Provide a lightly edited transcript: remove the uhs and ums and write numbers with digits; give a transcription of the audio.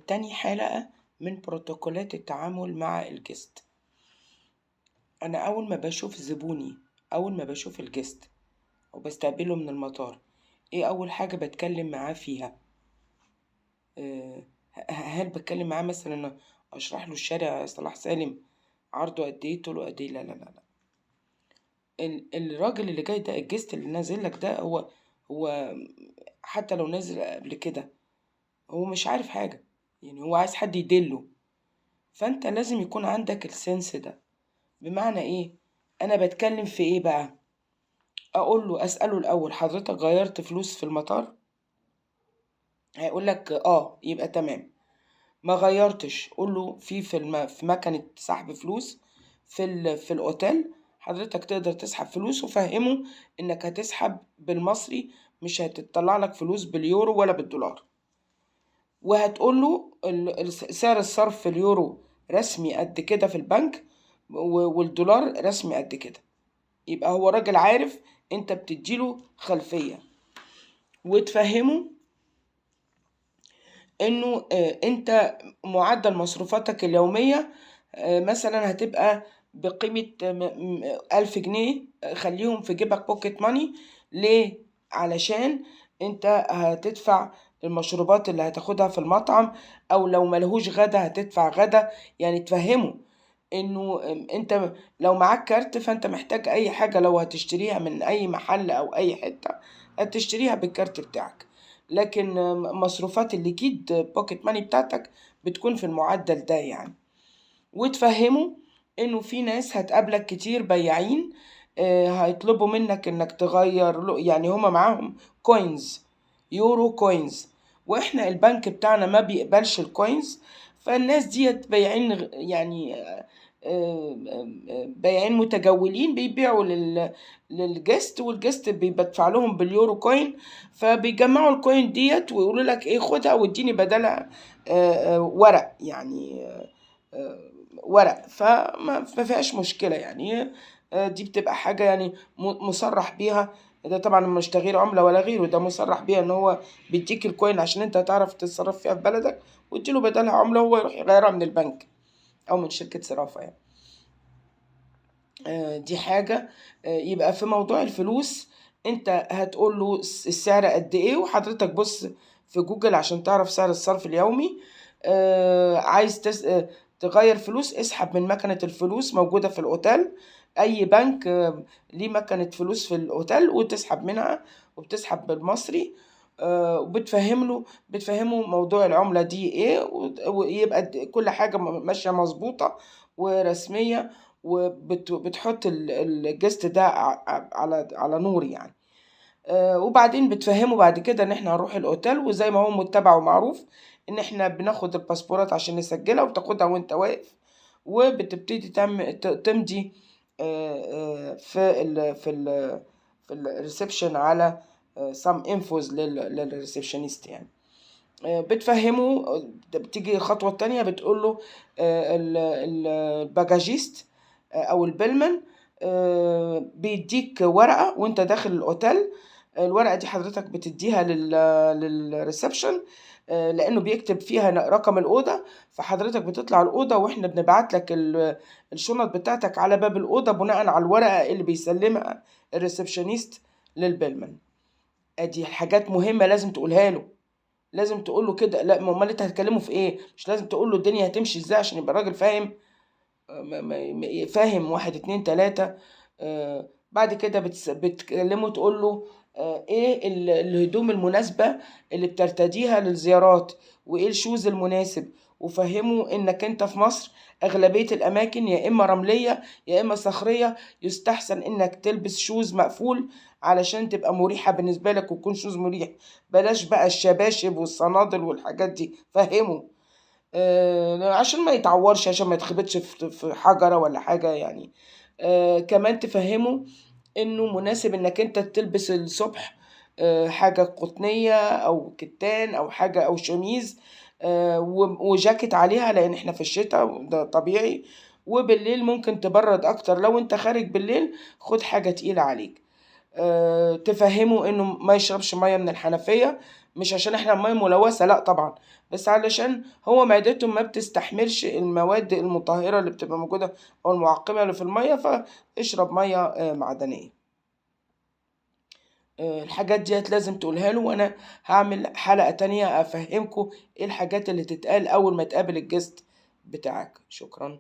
تاني حلقة من بروتوكولات التعامل مع ال guest. أنا أول ما بشوف زبوني، أول ما بشوف ال guest وبستقبله من المطار، إيه أول حاجة بتكلم معاه فيها؟ هل بتكلم معاه مثلا أشرح له الشارع صلاح سالم عرضه قد إيه، طوله قد إيه؟ لا لا لا لا. الراجل اللي جاي ده، ال guest اللي نازل لك ده، هو حتى لو نازل قبل كده هو مش عارف حاجة، يعني هو عايز حد يدله. فأنت لازم يكون عندك ال sense ده. بمعنى إيه؟ أنا بتكلم في إيه بقى؟ أقول له، أسأله الأول، حضرتك غيرت فلوس في المطار؟ هيقول لك آه، يبقى تمام. ما غيرتش، قول له في مكنة سحب فلوس في الأوتيل حضرتك تقدر تسحب فلوس، وفهمه إنك هتسحب بالمصري، مش هتطلع لك فلوس باليورو ولا بالدولار. وهتقول له سعر الصرف في اليورو رسمي قد كده في البنك، والدولار رسمي قد كده. يبقى هو راجل عارف، انت بتديله خلفية. وتفهمه انه انت معدل مصروفاتك اليومية مثلا هتبقى بقيمة 1000 جنيه، خليهم في جيبك pocket money. ليه؟ علشان انت هتدفع المشروبات اللي هتاخدها في المطعم، او لو ملهوش غدا هتدفع غدا. يعني تفهمه انه انت لو معاك كارت فانت محتاج اي حاجة لو هتشتريها من اي محل او اي حتة هتشتريها بالكارت بتاعك، لكن مصروفات ال liquid pocket money بتاعتك بتكون في المعدل ده يعني. وتفهمه انه في ناس هتقابلك كتير بياعين، هيطلبوا منك انك تغير له، يعني هما معاهم coins، euro coins، واحنا البنك بتاعنا ما بيقبلش ال coins. فالناس ديت بياعين يعني، بياعين متجولين بيبيعوا لل guest، وال guest بيدفع لهم بال euro coin، فبيجمعوا ال coin ديت ويقولوا لك ايه، خدها واديني بدلها، ورق يعني، ورق. فما فيهاش مشكلة يعني، دي بتبقى حاجة يعني مصرح بيها. ده طبعا مش تغيير عملة ولا غيره، ده مصرح بيها ان هو بيديك ال coin عشان انت تعرف تتصرف فيها في بلدك، وتديله بدلها عملة وهو يروح يغيرها من البنك او من شركة صرافة يعني. دي حاجة. يبقى في موضوع الفلوس انت هتقول له السعر قد ايه، وحضرتك بص في جوجل عشان تعرف سعر الصرف اليومي. عايز تغير فلوس، اسحب من مكنة الفلوس موجودة في الأوتيل، أي بنك، ليه مكنة فلوس في الأوتيل وتسحب منها، وبتسحب بالمصري. وبتفهمه موضوع العملة دي ايه، ويبقى كل حاجة ماشية مظبوطة ورسمية، وبتحط ال guest ده على نور يعني. وبعدين بتفهمه بعد كده ان احنا هنروح الاوتيل، وزي ما هو متبع ومعروف ان احنا بناخد الباسبورات عشان نسجلها، وبتاخدها وانت واقف، وبتبتدي تمضي، في ال reception على، some infos لل receptionist يعني. بتفهمه. بتيجي الخطوة التانية بتقول له، ال bagagiste، أو ال bellman، بيديك ورقة وانت داخل الأوتيل. الورقة دي حضرتك بتديها لل reception، لأنه بيكتب فيها رقم الأوضة. فحضرتك بتطلع الأوضة وإحنا بنبعت لك الشنط بتاعتك على باب الأوضة بناء على الورقة اللي بيسلمها ال receptionist لل bellman. ادي حاجات مهمة لازم تقولها له، لازم تقول له كده. لا، ما امال انت هتكلمه في ايه؟ مش لازم تقول له الدنيا هتمشي ازاي عشان يبقى الراجل فاهم، فاهم 1 2 3. بعد كده بتكلمه تقول له، ايه الهدوم المناسبة اللي بترتديها للزيارات، وايه ال shoes المناسب. وفهمه انك انت في مصر اغلبية الاماكن يا اما رملية يا اما صخرية، يستحسن انك تلبس shoes مقفول علشان تبقى مريحة بالنسبة لك ويكون shoes مريح، بلاش بقى الشباشب والصنادل والحاجات دي. فهمه، عشان ما يتعورش، عشان ما يتخبطش في حجرة ولا حاجة يعني. كمان تفهمه انه مناسب انك انت تلبس الصبح، حاجة قطنية او كتان او حاجة او شميز، وجاكيت عليها لان احنا في الشتاء ده طبيعي. وبالليل ممكن تبرد اكتر، لو انت خارج بالليل خد حاجة تقيلة عليك. تفهمه انه ما يشربش مية من الحنفية، مش عشان احنا المية ملوثة، لا طبعا، بس علشان هو معدته ما بتستحملش المواد المطهرة اللي بتبقى موجودة او المعقمة اللي في المية، فاشرب مية معدنية. الحاجات ديت لازم تقولها له، وانا هعمل حلقة تانية افهمكم ايه الحاجات اللي تتقال اول ما تقابل ال guest بتاعك. شكرا.